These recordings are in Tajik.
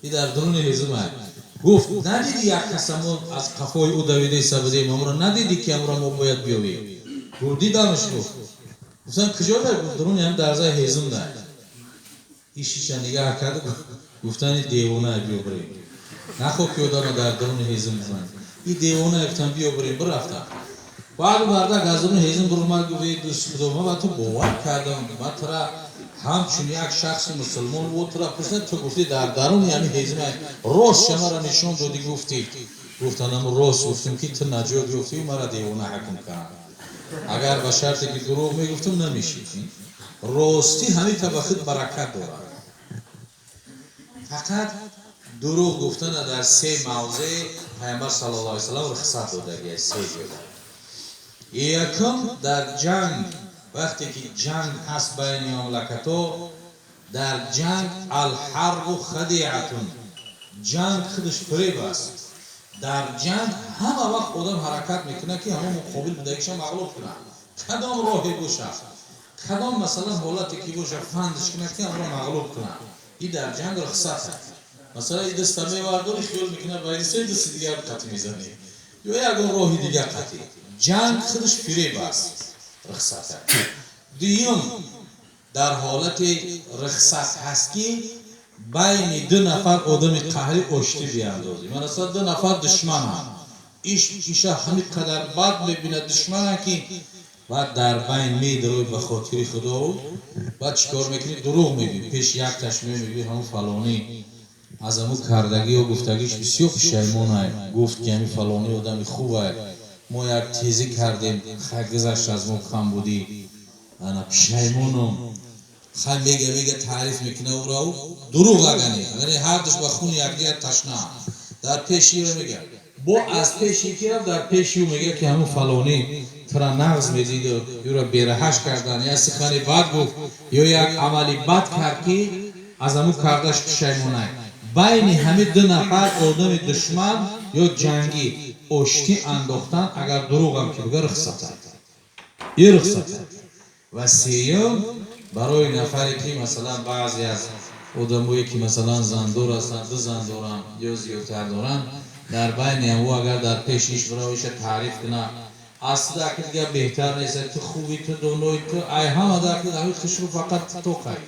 И дар дуруни ҳезума. Гуфт: надидӣ, як каса мо аз қафои ӯ давида иста будем, амро надидӣ, ки амро мо бояд биёвем? Гуфт: дидамш. Гуфт, гуфтам: куҷо? Гуфт: дуруни ҳам дарзаи ҳезум да. Ишиша нигаҳ кард, гуфтани: девона, биё бирем, нахо ки одама дар дуруни ҳезум бизан, и девона. Гуфтам: биё бирем. Бирафтам. Баъд мардак аз дуруни ҳезум биромад, гуфт: эй дӯсти худо, ман ба ту бовар кардам, ман тура ҳамчун як шахси мусулмон ӯ тура пурсидам, ту гуфтӣ дар даруни ҳамин ҳезума, рост шамара нишон додӣ, гуфтӣ. Гуфтанам: рост гуфтам, ки ту наҷот ёфтӣ, мара девона ҳукм кард. Агар ба шарте ки дурӯғ мегуфтам, намешид. Ростӣ ҳамита ба худ баракат дорад. Фақат дурӯғ гуфтана дар се мавзеъ Пайғамбар саллаллоҳу алайҳи васаллам рухсат додагиаст, се ҷода. Якум, дар ҷанг, вақте ки ҷанг ҳаст байни мамлакатҳо. Дар ҷанг الحرب خدعة, ҷанг худаш фиреб аст. Дар ҷанг ҳама вақт одам ҳаракат мекунад, ки ҳамон муқобил будагиша мағлуб кунад. Кадом роҳе бошад, кадом, масалан, ҳолате ки бошад, фандш кунад, ки ҳамро мағлуб кунад. И дар ҷанг рухсат аст. Масалан, и даста мевардори, хиёл мекунад, ба дасти дигар қатӣ мезанӣ ё ягон роҳи дигар қатӣ. Ҷанг худаш фиреб аст, рухсат аст. Дуюм, дар ҳолати рухсат ҳаст, ки байни ду нафар одами қаҳрӣ оштӣ биандозӣ. Масалан, ду нафар душмананд, иш иша ҳамин қадар бад мебинад, душмананд, ки баъд дар байн медарои ба хотири худо. Баъд чӣ кор мекунӣ? Дурӯғ мегӯӣ. Пеши якташ мегӯӣ: ҳамун фалонӣ аз ҳамун кардагиё гуфтагиш бисёр пушаймонай. Гуфт, ки ҳамин фалонӣ одами хубай, мо як тезӣ кардем, хай, гузашт, аз мо камбудӣ, ана пушаймонум. Хай, мега, мега, таъриф мекуна ӯро. Дурӯғ агане, агане ҳардуш ба хуни якдигар ташна. Дар пеши ӯ мега, бо аз пеши ки рафт, дар пеши ӯ мега, ки ҳамун фалонӣ тура нағз медиду ӯро бераҳаш кардан, як сухани бад гуфт ё як амали бад кард, ки аз ҳамун кардаш пушаймонай. Байни ҳамин ду нафар одами душман ё ҷангӣ оштӣ андохтан, агар дурӯғам ки бига, рухсат аст, и рухсат аст. Ва сеюм, барои нафаре ки, масалан, баъзе аз одамое ки, масалан, зандор ҳастанд, ду зан доранд ё зиёдтар доранд, дар байни ҳамӯ агар дар пеши иш биравиша, таъриф кунад: аслида аки дигар беҳтар нест, ту хуби, ту донои, ту ай ҳама дар ҳами хушрӯ, фақат то қай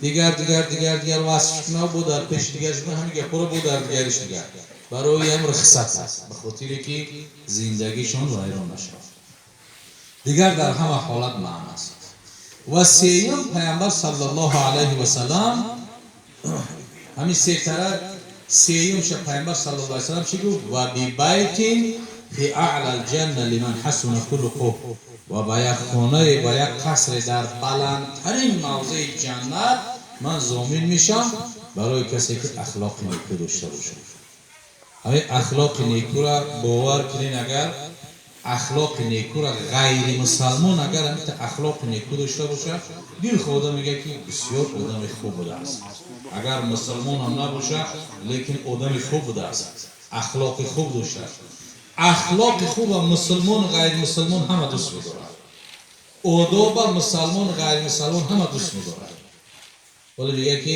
дигар, дигар, дигар, дигар васф кунад, бо дар пеши дигар ҳами гапҳоро, бо дар дигариш дигар, барои ҳам рухсат аст, ба хотире ки зиндагишон вайрон нашавад. Дигар дар ҳама ҳолат манъ аст. Ва сеюм, Пайғамбар саллаллоҳу алайҳи васалам ҳамин сетара, сеюмша Пайғамбар саллаллоҳу алайҳи васалам чӣ гуфт? وببيت في أعلى الجنة لمن حسن خلقه. Ва ба як хонае, ба як қасре дар баландтарин мавзеи ҷаннат ман зомин мешам барои касе ки ахлоқи некӯ дошта бошад. Ҳамин ахлоқи некӯра бовар кунед, агар ахлоқи некӯра ғайримусалмон агар ҳамита ахлоқи некӯ дошта бошад, дилхоҳ одам мегӯяд, ки бисёр одами хуб будааст. Агар мусалмонам набошад, лекин одами хуб будааст, ахлоқи хуб доштааст. Ахлоқи хуба мусулмону ғайримусулмон ҳама дӯст медорад. Одоба мусалмону ғайримусалмон ҳама дӯст медорад. Вале мегӯяд, ки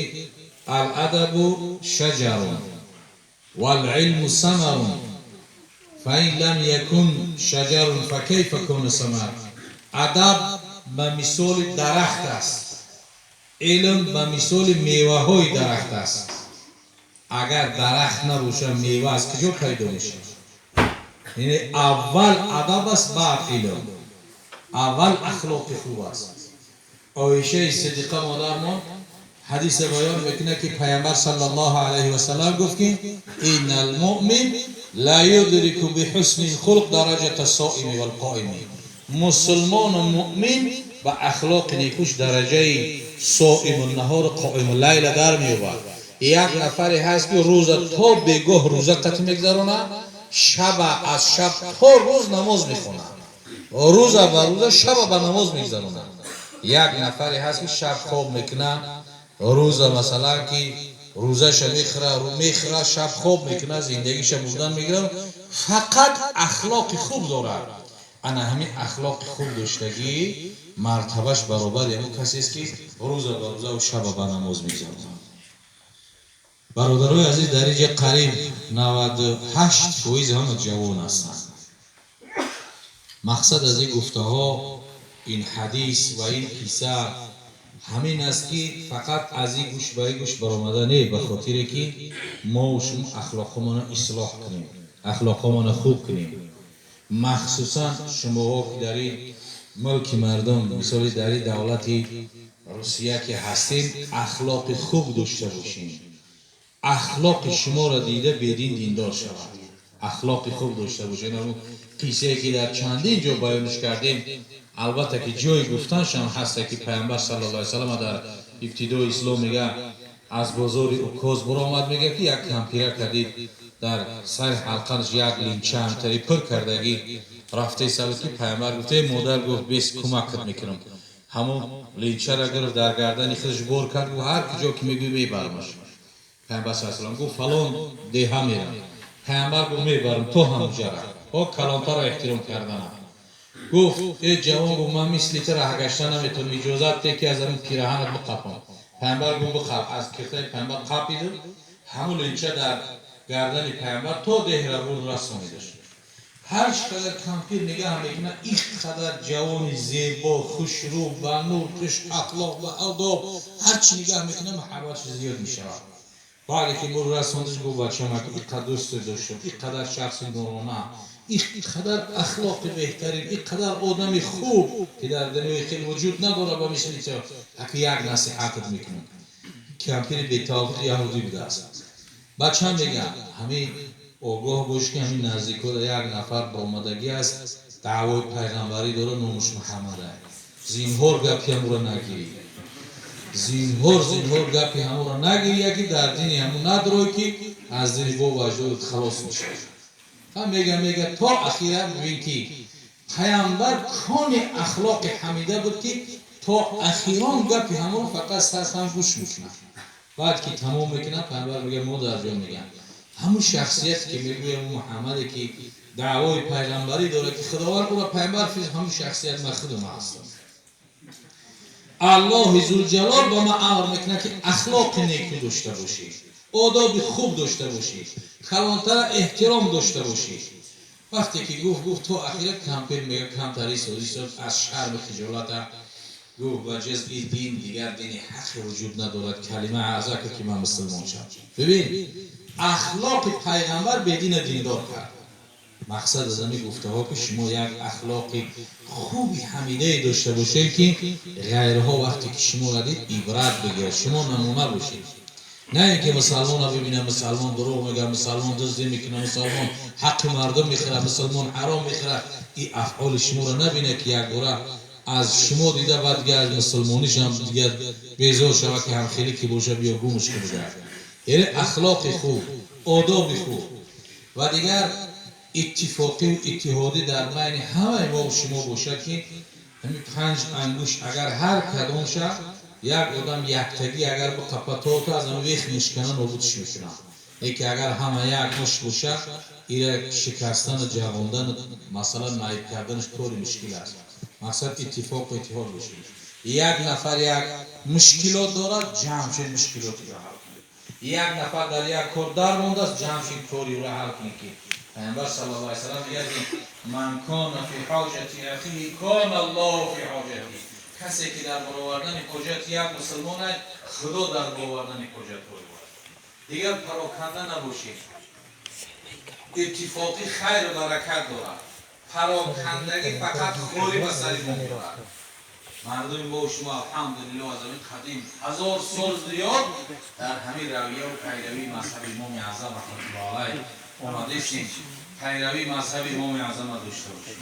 الأدب شجر والعلم ثمر، فإن لم يكن شجر فكيف يكون ثمر. Адаб ба мисоли дарахт аст, илм ба мисоли меваҳои дарахт аст. Агар дарахт набошад, мева аз куҷо пайдо мешавад? Яъне аввал адаб аст, баъд илм, аввал ахлоқи хуб аст. Оишаи Сидиқа модармон ҳадисе баён мекунад, ки Пайғамбар саллаллоҳу алайҳи васаллам гуфт, ки إن المؤمن ليدرك بحسن الخلق درجة الصائم والقائم. Мусулмону муъмин ба ахлоқи некуш дараҷаи صائم النهار قائم الليل дар меёбад. Як нафаре ҳаст, ки рӯза то бегоҳ рӯза қатъ мегузаронад, шаба аз шаб то рӯз намоз мехонад, рӯза ба рӯза, шаба ба намоз мегузаронад. Як нафаре ҳаст, ки шаб хоб мекунад, рӯза, масалан, ки рӯзаша мехӯра, мехӯра, шаб хоб мекунад, зиндагиша бурдан мегирад, фақат ахлоқи хуб дорад. Ана ҳамин ахлоқи хуб доштагӣ мартабаш баробари ҳамин касест, ки рӯза ба рӯзаву шаба ба намоз мегузаронад. Бародарои азиз, дар инҷа қариб 98% ҳама ҷавон ҳастанд. Мақсад аз ин гуфтаҳо, ин ҳадис ва ин қисса ҳамин аст, ки фақат аз ин гӯш ба ин гӯш баромада не, ба хотире ки мо шумо ахлоқҳомонро ислоҳ кунем, ахлоқҳомонро хуб кунем. Махсусан шумоҳо, ки дар ин мулки мардум, мисоли дар ин давлати Русия ки ҳастем, ахлоқи хуб дошта бошем. Ахлоқи шуморо дида бедин диндор шавад. Ахлоқи хуб дошта бошем. Қиссае ки дар чандин ҷо баёнш кардем, албатта ки ҷои гуфтаншам ҳаста, ки Пайғамбар саллаллоҳу алайҳи васаллам дар ибтидои ислом, мега, аз бозори Укоз буромад, мега, ки як кампира кардид, дар сари ҳалқанаш як линча ҳамтари пур кардагӣ рафтаи сабуд, ки Пайғамбар гуфт: «Эй модар», гуфт, «бес кӯмакат мекунам». Ҳамон линчара гирифт, дар гардани худаш бор кард, гуфт: «Ҳар куҷо ки мегӯй, мебарамаш». Пайғамбар саллаллоҳу алайҳи васаллам гуфт: «Фалон деҳа мерам». Пайғамбар гуфт: «Мебарам то ҳамуҷара». О калонтарро эҳтиром карданам. Гуфт: «Э ҷавон», гуфт, «ман мисли ту раҳ гашта наметавонам, иҷозат де, ки аз ҳамин пираҳанат биқапам». Пайғамбар гуфт: «Биқап». Аз киртаи Пайғамбар қапиду ҳамун линча дар гардани Пайғамбар то деҳра бурд, расонидаш. Ҳар чӣ қадар кампир нигаҳ мекунад, ин қадар ҷавони зебо, хушрӯ, ба нур, хуш ахлоқ ва одоб, ҳар чӣ нигаҳ мекунад, муҳаббаташ зиёд мешавад. Баъде ки мур расондиш, гуфт: «Бачам, ин қадар дӯст доштам, ин қадар шахси нурона, ин қадар ахлоқи беҳтарин, ин қадар одами хуб, ки дар дунёи хел вуҷуд надорад ба мисли ту, аки як насиҳатат мекунам». Кампири бетавфиқ яҳудӣ будааст. Бачам, мегӯям, ҳамин огоҳ бош, ки ҳамин наздикода як нафар баромадагӣ аст, даъвои пайғамбарӣ дорад, номуш Муҳаммад аст. Зинҳор гапи ҳамуро нагирӣ, зинҳор, зинҳор гапи ҳамуро нагирӣ, яки дар дини ҳамун надрой, ки аз дини бобу аҷдодат халос мешавӣ. Ҳам мега, то ахира бибин, ки Пайғамбар кони ахлоқи ҳамида буд, ки то ахирон гапи ҳамуро фақат сархам гӯш мекунад. Баъд ки тамом мекунад, Пайғамбар мега: «Модарҷон», мегӯям, «ҳамун шахсияте ки мегӯям, Муҳаммаде ки даъвои пайғамбарӣ дорад, ки Худованд ӯро пайғамбар фирист, ҳамун шахсият ман худам ҳастам. Аллоҳи Зулҷалол ба ман амр мекунад, ки ахлоқи неку дошта бошӣ, одоби хуб дошта бошӣ, калонтара эҳтиром дошта бошӣ». Вақте ки гуфт, то ахира кампир, мега, камтари созӣ аз шарми хиҷолата гуфт: «Ба ҷуз ин дин дигар дини ҳаққи вуҷуд надорад, калима аза ки ман мусулмон шавам». Бибин, ахлоқи Пайғамбар бедина диндор кард. Мақсад аз ҳамин гуфтаҳо, ки шумо як ахлоқи хуби ҳамидае дошта бошед, ки ғайрҳо вақте ки шуморо дид, ибрат бигирад, шумо намуна бошед. На ин ки мусалмонро бибинад, мусалмон дурӯғ мегӯяд, мусалмон дуздӣ мекунад, мусалмон ҳаққи мардум мехӯрад, мусалмон ҳаром мехӯрад, ин афъоли шуморо набинад, ки якбора аз шумо дида, баъд дигар аз мусулмонишам дигар безор шавад, ки ҳамхелӣ ки боша, биё гумш кунад. Яъне ахлоқи хуб, одоби хуб ва дигар иттифоқиву иттиҳодӣ дар байни ҳамаи мо шумо бошад, ки ҳамин панҷ ангушт агар ҳар кадомша як одам яктагӣ агар биқапа, то аз ҳамин вех мешкана, нобудш мекунад. Леки агар ҳама як мушт бошад, ира шикастану ҷавондану, масалан, наиб карданаш кори мушкил аст. Мақсад иттифоқу иттиҳод бошед. Як нафар як мушкилот дорад, ҷамъ шед, мушкилотиро ҳал кунед. Як нафар дар як кор дар мондааст, ҷамъ шед, кориро ҳал кунед, ки Пайғамбар саллаллоҳу алайҳи васаллам мегӯяд, ки من كان في حاجة أخيه كان الله في حاجته. Касе ки дар баровардани ҳоҷати як мусулмон аст, Худо дар баровардани ҳоҷатҳои ӯ аст. Дигар пароканда набошед. Иттифоқӣ хайру баракат дорад, парокандагӣ фақат хорӣ ба сари мо меорад. Мардуми мо шумо, алҳамдулилло, аз ҳамин қадим ҳазор сол зиёд дар ҳамин равияву пайравии мазҳаби Имоми Аъзам раҳматуллоҳ алайҳ омадестем. Пайравии мазҳаби Имоми Аъзама дошта бошед.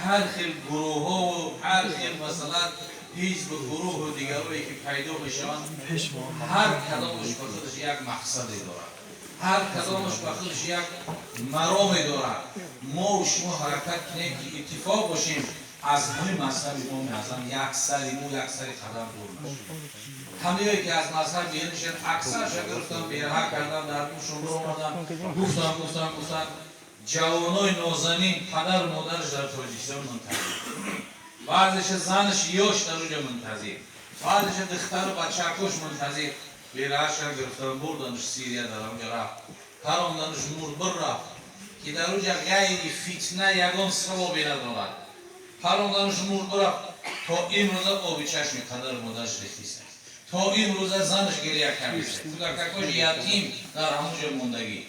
Ҳар хел гурӯҳҳову ҳар хел, масалан, ҳизбу гурӯҳу дигарое ки пайдо мешаванд, ҳар кадомаш ба худаш як мақсаде дорад, ҳар кадомаш ба худаш як мароме дорад. Мо шумо ҳаракат кунем, ки иттифоқ бошем, аз ҳамин мазҳаби Имоми Аъзам як сари мо, як сари қадам дур нашем. Ҳамаое ки аз мазҳаб берун, аксарша гирифтан, берҳа кардан, дар гӯшон омадан, гуфтан, гуфтан, гуфтан. Ҷавонои нозанин падару модараш дар Тоҷикистон мунтазир, баъзеша занаш ёш дар уҷа мунтазир, баъзеша духтару бачакош мунтазир. Бераша гирифтан, бурданш Сирия, дар онҷа рафт, паронданш, мурд, бір рафт, ки дар онҷа ғайри фитна ягон савобе надорад. Паронданш, мурд, бирафт. То имрӯза оби чашми падару модараш рехтист, то имрӯза занаш гиря кардист, кӯдакакош ятим дар ҳамон ҷо мондагӣ.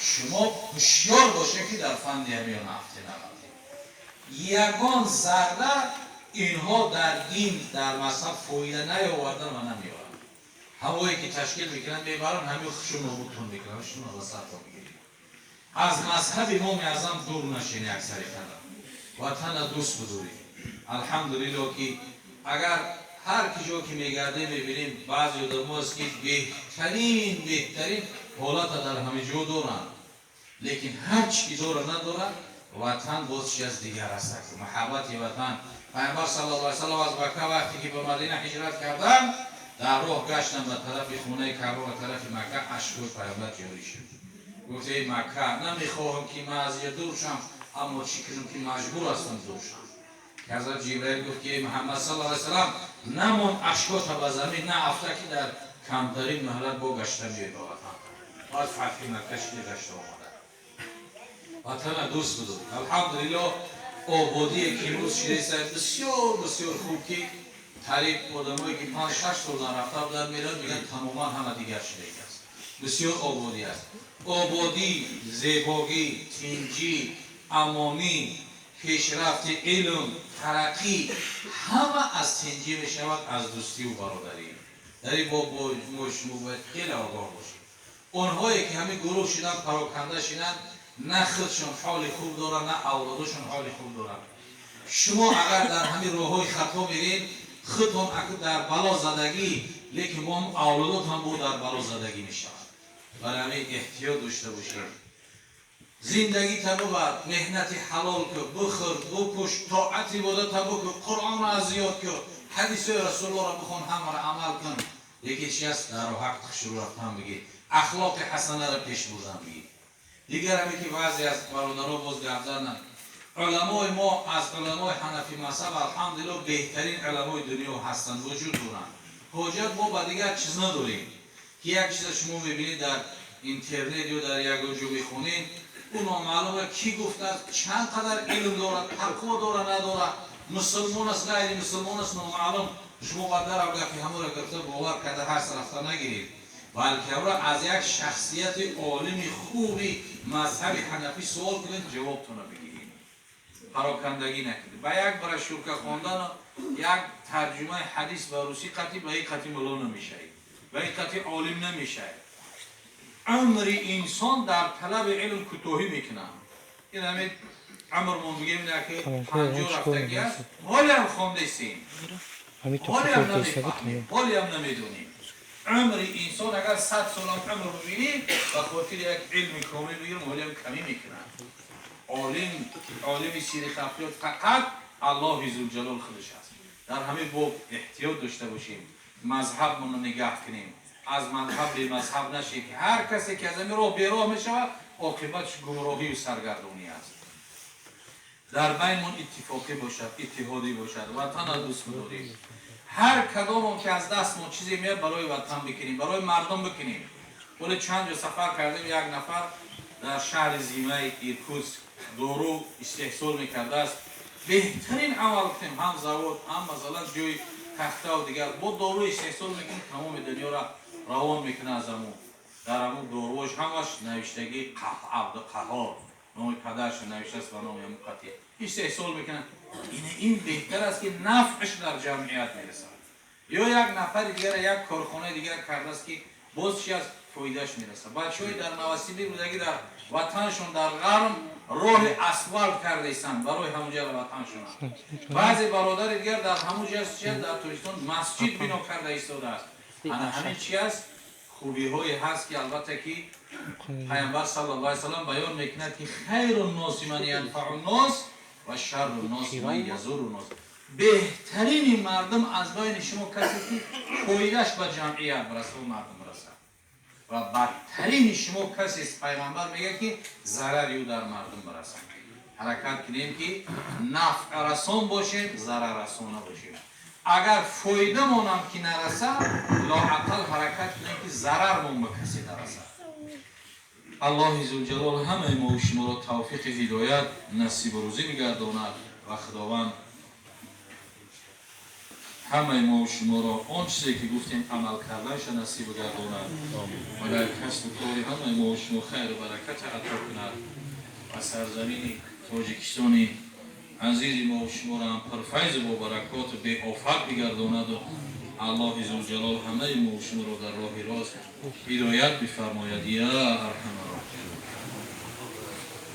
Шумо ҳушёр боше, ки дар фанди ҳамиён афте нарафтед. Ягон зарра инҳо дар дин, дар мазҳаб фоида наёвардан ва намеоранд. Ҳавое ки ташкил мекунанд, мебаранд, ҳамин хушу нобудтон мекунанд, шумо ба сарто мегиред. Аз мазҳаби Имоми Аъзам дур нашен. Аксари қадар ватана дӯст бидоред. Алҳамдулилло, ки агар ҳар ки ҷо ки мегардем, мебинем, баъзе одамо аст, ки беҳтарин, беҳтарин ҳолата дар ҳама ҷо доранд, лекин ҳар чи ки дора, надорад, ватан боз чи аз дигар аст, муҳаббати ватан. Пайғамбар саллаллоҳу алайҳи васаллам аз Макка вақте ки ба Мадина ҳиҷрат карданд, дар роҳ гаштанд ба тарафи хонаи Каъба, ба тарафи Макка, ашкҳои Пайғамбар ҷорӣ шуд. Гуфт: «Эй Макка, намехоҳам, ки ман аз инҷа дур шам, аммо чӣ кунам, ки маҷбур ҳастам дур шам?» Ки Ҳазрат Ҷибраил гуфт, ки эй Муҳаммад саллаллоҳу алайҳи васаллам, намон ашкота ба замин наафта, ки дар камтарин муҳлат бо гашта меои ба ватан. Баъд фатҳи Макка шуди, гашта омада. Ватана дӯст бидоред. Алҳамдулилло, ободие ки имрӯз шидааст, бисёр, бисёр хуб, ки тариб одамое ки 5-6 сол нарафта буданд, мераванд, мегӯянд, тамоман ҳама дигар шудагӣ аст, бисёр ободӣ аст. Ободӣ, зебогӣ, тинҷӣ, амонӣ, пешрафти илм, тараққӣ ҳама аз тинҷӣ мешавад, аз дӯстиву бародарӣ. Дар ин боб мо шумо бояд хеле огоҳ бошем. Онҳое ки ҳамин гурӯҳ шиданд, пароканда шиданд, на худшон ҳоли хуб доранд, на авлодошон ҳоли хуб доранд. Шумо агар дар ҳамин роҳҳои хато меред, худтон дар бало задагӣ, лекин бо авлодотон бо дар бало задагӣ мешавад. Барои ҳамин эҳтиёт дошта бошед. Зиндагӣ табубар, меҳнати ҳалол ку, бихӯр, бупӯш, тоат, ибодата бикун, Қуръонро аз ёд ку, ҳадисҳои Расуллоҳро бихон, ҳамаро амал кун, лекин чи аст, дар ҳақ шурӯъ рафтан бигир, ахлоқи ҳасанаро пеш бурдан бигир. Дигар ҳаме ки баъзе аз бародаро боз гап заданд, уламои мо аз уламои ҳанафи мазҳаб, алҳамдулилло, беҳтарин уламои дунё ҳастанд, вуҷуд доранд. Ҳоҷат мо ба дигар чиз надорем, ки як чиза шумо мебинед дар интернет ё дар ягон ҷо мехонед, ӯ номаълума кӣ гуфтааст, чанд қадар илм дорад, тақво дора, надорад, мусулмон аст, ғайри мусулмон аст, номаълум. Шумо ба дарав гапи ҳамонро гирифта, бовар карда, ҳар рафта нагиред, балки ҳамро аз як шахсияти олими хуби мазҳаби ҳанафӣ суол кунед, ҷавобтонро бигиред. Парокандагӣ накунед. Ба як брошюрка хондану як тарҷумаи ҳадис ба русӣ қатъи ба ин қатъи мулло намешавед, ба ин қатъи олим намешавед. Умри инсон дар талаби илм кӯтоҳӣ мекунад. Ин ҳамин умрмон бигем, ки 50 рафтагӣ аст, ҳолиам хондесем, ҳолиам намефаҳмем, ҳолиам намедонем. Умри инсон агар 100 солам умр бибинӣ, ба хотири як илми комил бигирем, ҳолиам камӣ мекунад. Олим, олими сири хафиёт фақат Аллоҳи Зулҷалол худаш аст. Дар ҳамин боб эҳтиёт дошта бошем, мазҳабмонро нигаҳ кунем, аз мазҳаб бемазҳаб нашем, ки ҳар касе ки аз ҳамин роҳ бероҳ мешавад, оқибатш гумроҳию саргардонӣ аст. Дар байнмон иттифоқӣ бошад, иттиҳодӣ бошад, ватана дӯст бидорем. Ҳар кадомон ки аз дастмон чизе меяд, барои ватан бикунем, барои мардум бикунем. Вале чанд ҷо сафар кардем, як нафар дар шаҳри зимаи Иркутск дору истеҳсол мекардааст. Беҳтарин амал кунем, ҳам завод, ҳам масалан ҷои тахтаву дигар бо дору истеҳсол мекунем, тамоми дунёро равон мекунад. Аз аму дар аму доруош ҳамаш навиштагӣ Абдуқаҳор, номи падараш навиштааст, ба номи аму қатъи истеҳсол мекунад. Ин беҳтар аст, ки нафъш дар ҷамъият мерасад. Ё як нафари дигар як корхонаи дигар кардааст, ки боз чи аз фоидааш мерасад. Бачаҳои дар Новосибир будаги, дар ватаншон, дар ғарм роҳи асфалт кардаистанд барои ҳамунҷара ватаншон. Баъзе бародари дигар дар ҳамун ҷа чи дар Тоҷикистон масҷид бино карда истодааст. Ана ҳамин чи аст, хубиҳое ҳаст, ки албатта ки Пайғамбар саллаллоҳу алайҳи васаллам баён мекунад, ки خير الناس من ينفع الناس وشر الناس من يضر الناس. Беҳтарини мардум аз байни шумо касе ки фоидааш ба ҷамъият барасад, мардум расад, ва бадтарини шумо касест, Пайғамбар мегӯяд, ки зарари ӯ дар мардум барасад. Ҳаракат кунем, ки нафърасон бошем, зараррасон набошем. Агар фоидамонам ки нарасад, лоақал ҳаракат кунем, ки зарармон ба касе нарасад. Аллоҳи зулҷалол ҳамаи мо шуморо тавфиқи ҳидоят насибу рӯзӣ бигардонад ва Худованд ҳамаи мо шуморо он чизе ки гуфтем, амал карданша насиб бигардонад ва дар касбу кори ҳамаи мо шумо хайру бараката ато кунад ва сарзамини Тоҷикистони азизи мо шуморо ҳам пурфайзу бобаракоту беофат бигардонаду Аллоҳи зулҷалол ҳамаи мо шуморо дар роҳи рост ҳидоят бифармояд. Я арҳама.